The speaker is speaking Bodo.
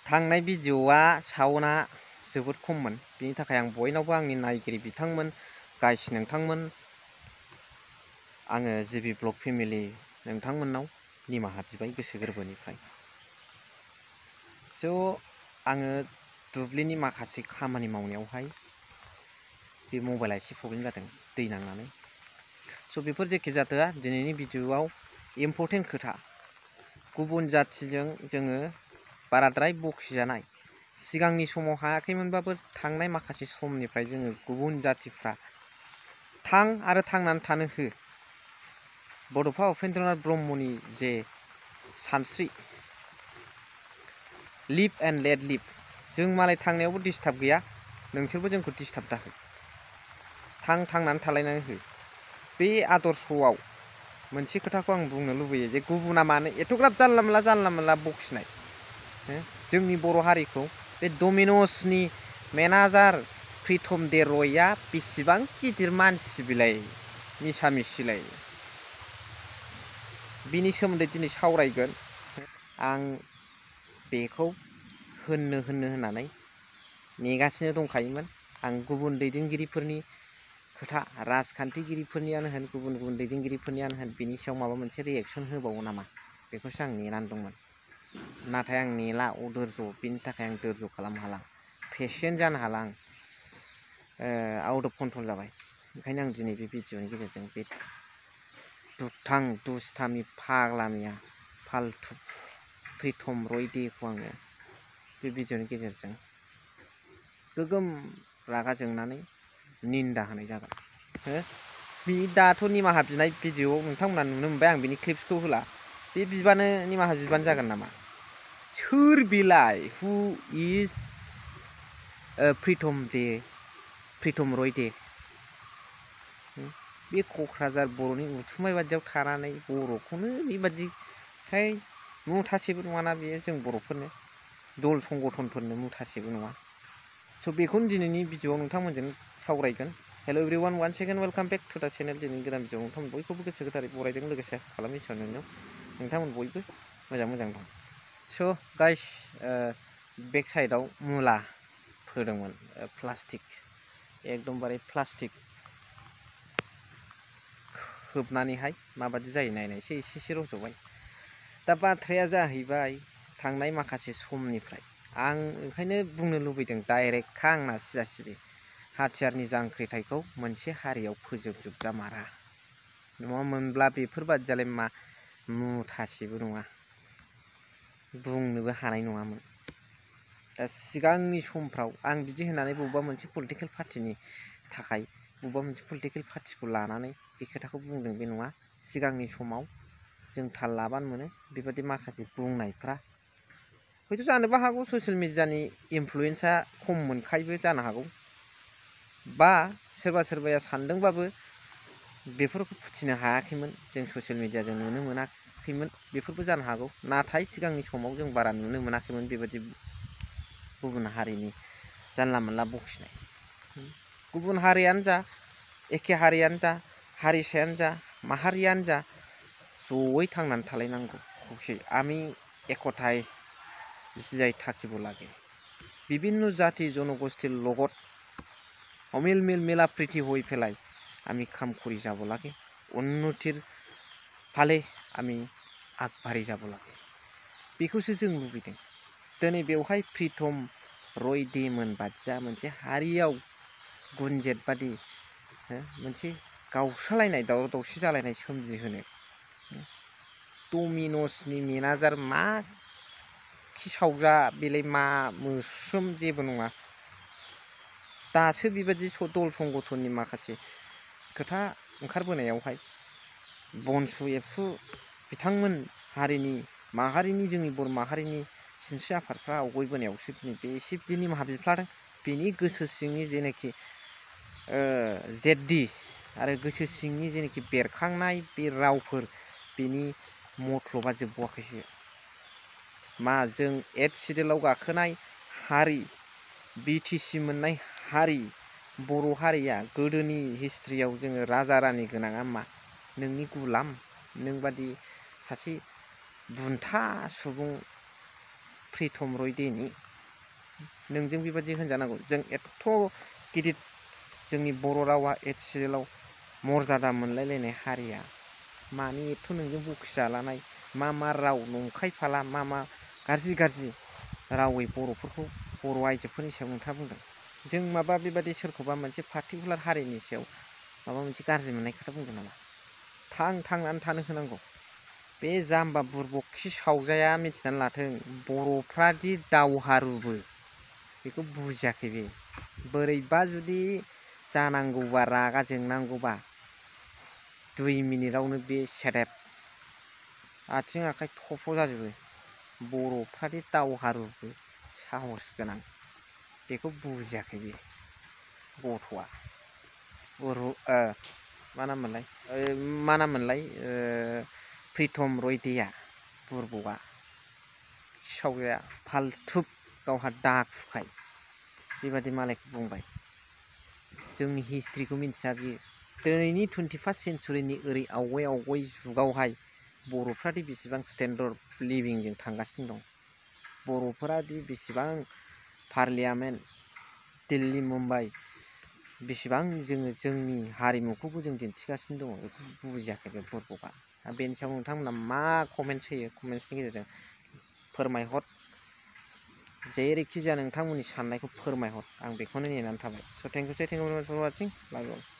थांनाय भिडिअआ साउन्डआ जोबोद खममोन बिनि थाखाय आं बयनावबो आंनि नायगिरि बिथांमोन गाइस नोंथांमोन आङो जिबि ब्लग फेमिलि नोंथांमोननाव निमाहा बिबाय गोसो गोरबोनिफ्राय। स' आङो दुब्लिनि माखासे खामानि मावनायावहाय बे मबाइला एसे प्रब्लेम जादों दै नांनानै। स' बेफोर जेखि जाथोआ दिनैनि भिडिअआव इम्परटेन्ट खोथा गुबुन जाथिजों जोङो बाराद्राय बखिजानाय सिगांनि समाव हायाखैमोनबाबो थांनाय माखासे समनिफ्राय जोङो गुबुन जाथिफ्रा थां आरो थांनानै थानो हो बड'फा उपेन्द्रनाथ ब्रह्मनि जे सानस्रि लिभ एन्ड लेट लिभ जों मालाय थांनायावबो डिस्टार्ब गैया नोंसोरबो जोंखौ डिस्टार्ब दाहो थांनानै थालायनानै हो बे आदर्शआव मोनसे खोथाखौ आं बुंनो लुबैयो जे गुबुना मानो एथ'ग्राब जानला मोनला बखिनाय जोंनि बर' हारिखौ बे डमिन'सनि मेनेजार प्रितम दे रयआ बेसेबां गिदिर मानसि बिलाय मिसा मिसिलाय बिनि सोमोन्दै दिनै सावरायगोन। आं बेखौ होननानै नेगासिनो दंखायोमोन। आं गुबुन दैदेनगिरिफोरनि खोथा राजखान्थिगिरिफोरनियानो होन गुबुन दैदेनगिरिफोरनियानो होन बिनि सायाव माबा मोनसे रिएक्सन होबावो नामा बेखौसो आं नेनानै दंमोन। नाथाय आं नेला अधोर्ज बिनि थाखाय आं धोर्ज खालामनो हाला पेसेन्ट जानो हाला आं आउट अफ कन्ट्रल जाबाय। ओंखायनो आं दिनै बे भिडिअनि गेजेरजों बे दुथां दुस्थामि फाग्लामिया फाल्थु प्रितम रय देखौ आङो बे भिडिअनि गेजेरजों गोगोम रागा जोंनानै निन्दा होनाय जागोन। बे दाथ' निमाहा बिनाय भिडिअ नोंथांमोना नुनो मोनबाय आं बिनि क्लिप्सखौ होला बे बिबानो निमाहा बिबानो जागोन नामा? सोर बिलाय हु इज प्रितम रय दे बे क'क्राझार बर'नि उथुमाय बादियाव थानानै बर'खौनो बेबादि मुथासेबो नङाना बेयो जों बर'फोरनो दल संगठनफोरनो मुथासेबो नङा। स' बेखौनो दिनैनि भिडिअआव नोंथांमोनजों सावरायगोन। Hello' everyone one second welcome back to the channel. दिनैनि गोदान भिडिअआव नोंथांमोन बयखौबो गोसो गोथारै बरायदों लोगोसे आसा खालामो इसोर नोंथांमोन बयबो मोजां दं। स' गाइस बेक साइडआव मुला फोदोंमोन प्लास्टिक एकदमबारे प्लास्टिक खोबनानैहाय माबादि जायो नायनायसै एसे रज'बाय। दा बाथ्राया जाहैबाय थांनाय माखासे समनिफ्राय आं ओंखायनो बुंनो लुबैदों डाइरेक्टखा आंना सिदा सिदि हाथियारनि जांख्रिथायखौ मोनसे हारियाव फोजोबजामारा नङामोनब्ला बेफोरबादियालाय मा मुथासेबो नङा बुंनोबो हानाय नङामोन। दा सिगांनि समफ्राव आं बिदि होननानै बबेबा मोनसे पलिटिकेल पार्टिनि थाखाय बबेबा मोनसे पलिटिकेल पार्टिखौ लानानै बे खोथाखौ बुंदों बे नङा। सिगांनि समाव जों थाल लाबानो मोनो बेबादि माखासे बुंनायफ्रा हयथ' जानोबो हागौ ससियेल मिडियानि इनफ्लुयेन्सआ खम मोनखायबो जानो हागौ बा सोरबाया सानदोंबाबो बेफोरखौ फुथिनो हायाखैमोन जों ससियेल मिडियाजों नुनो मोनाखैमोन बेफोरबो जानो हागौ। नाथाय सिगांनि समाव जों बारा नुनो मोनाखैमोन बेबादि गुबुन हारिनि जानला मोनला बखिनाय। गुबुन हारियानो जा एखे हारियानो जा हारिसायानो जा माहारियानो जा जयै थांनानै थालायनांगौ खौसे आमी एकताय जियाय থাকিব লাগে। বিভিন্ন জাতি জনগোষ্ঠীর লগত অমিল মিলা প্ৰীতি হৈ পেলাই আমি কাম কৰি যাব লাগে উন্নতিৰ ফালে আমি আগবাঢ়ি যাব লাগে बेखौसो जों लुबैदों। दिनै बेवहाय प्रितम रय दे मोन बादिया मोनसे हारियाव गुनजेत बादि मोनसे गावस्रालायनाय दावराव दावसि जालायनाय सोमजिहोनो डमिन'सनि मेनेजार मा खिसावजा बेलाय मा मोस्रोम जेबो नङा। दासो बेबादि दल संगठननि माखासे खोथा ओंखारबोनायावहाय बनसु एबसु बिथांमोन हारिनि माहारिनि जोंनि बर' माहारिनि सिनस्रि आफादफ्रा आवगायबोनायावसो दिनै बे एसे बिदि निमाहा बिफ्लादों। बेनि गोसो सिंनि जेनाखि जेद्दि आरो गोसो सिंनि जेनाखि बेरखांनाय बे रावफोर बेनि मतलबा जोबबावाखैसो। मा जों 8 सिडिउलाव गाखोनाय हारि बिटिसि मोननाय हारि बर' हारिया गोदोनि हिस्ट्रियाव जोङो राजा रानि गोनाङा मा नोंनि गुलाम नों बादि सासे बुन्था सुबुं प्रितम रय देनि नोंजों बेबादि होनजानांगौ। जों एथ' गिदिर जोंनि बर' रावा HCL आव मर्यादा मोनलायलायनाय हारिया मानि एथ' नोंजों बखिजालानाय मा राव नंखाय फाला मा गाज्रि रावै बर'फोरखौ बर' आइजोफोरनि सायाव नोंथाङा बुंदों। जों माबा बेबादि सोरखौबा मोनसे पार्टिकुलार हारिनि सायाव माबा मोनसे गाज्रि मोननाय खोथा बुंदों नामा? थांनानै थानो होनांगौ। बे जाम्बा बुरबक खि सावजाया मिथिनानै लाथों बर'फ्रादि दावहारुबो बेखौ बुजियाखै बे। बोरैबा जुदि जानांगौबा रागा जोंनांगौबा 2 मिनिटावनो बे सेरेप आथिं आखाइ थफ' जाजोबो। बर'फ्रादि दावहारुबो साहस गोनां बेखौ बुजियाखै बे गथ'आ। मा नाममोनलाय प्रितम रय देआ बुरबकआ सावजाया फाल्थुब गावहा दाखुखाय बेबादि मालायखौ बुंबाय। जोंनि हिस्ट्रिखौ मिथिया बियो। दिनैनि 21st सेन्चुरिनि ओरै आवगाय जुगावहाय बर'फ्रादि बेसेबां स्टेन्डार्ड लिभिंजों थांगासिनो दं। बर'फोरादि बेसेबां पार्लियामेन्ट दिल्ली मुम्बाइ बेसेबां जोङो जोंनि हारिमुखौबो जों दिन्थिगासिनो दङ बेखौ बुजियाखै बे बुरबकआ। बेनि सायाव नोंथांमोना मा कमेन्ट्स होयो कमेन्ट्सनि गेजेरजों फोरमायहर। जेरैखि जाया नोंथांमोननि साननायखौ फोरमायहर। आं बेखौनो नेनानै थाबाय। So' thank you for watching. Bye bye.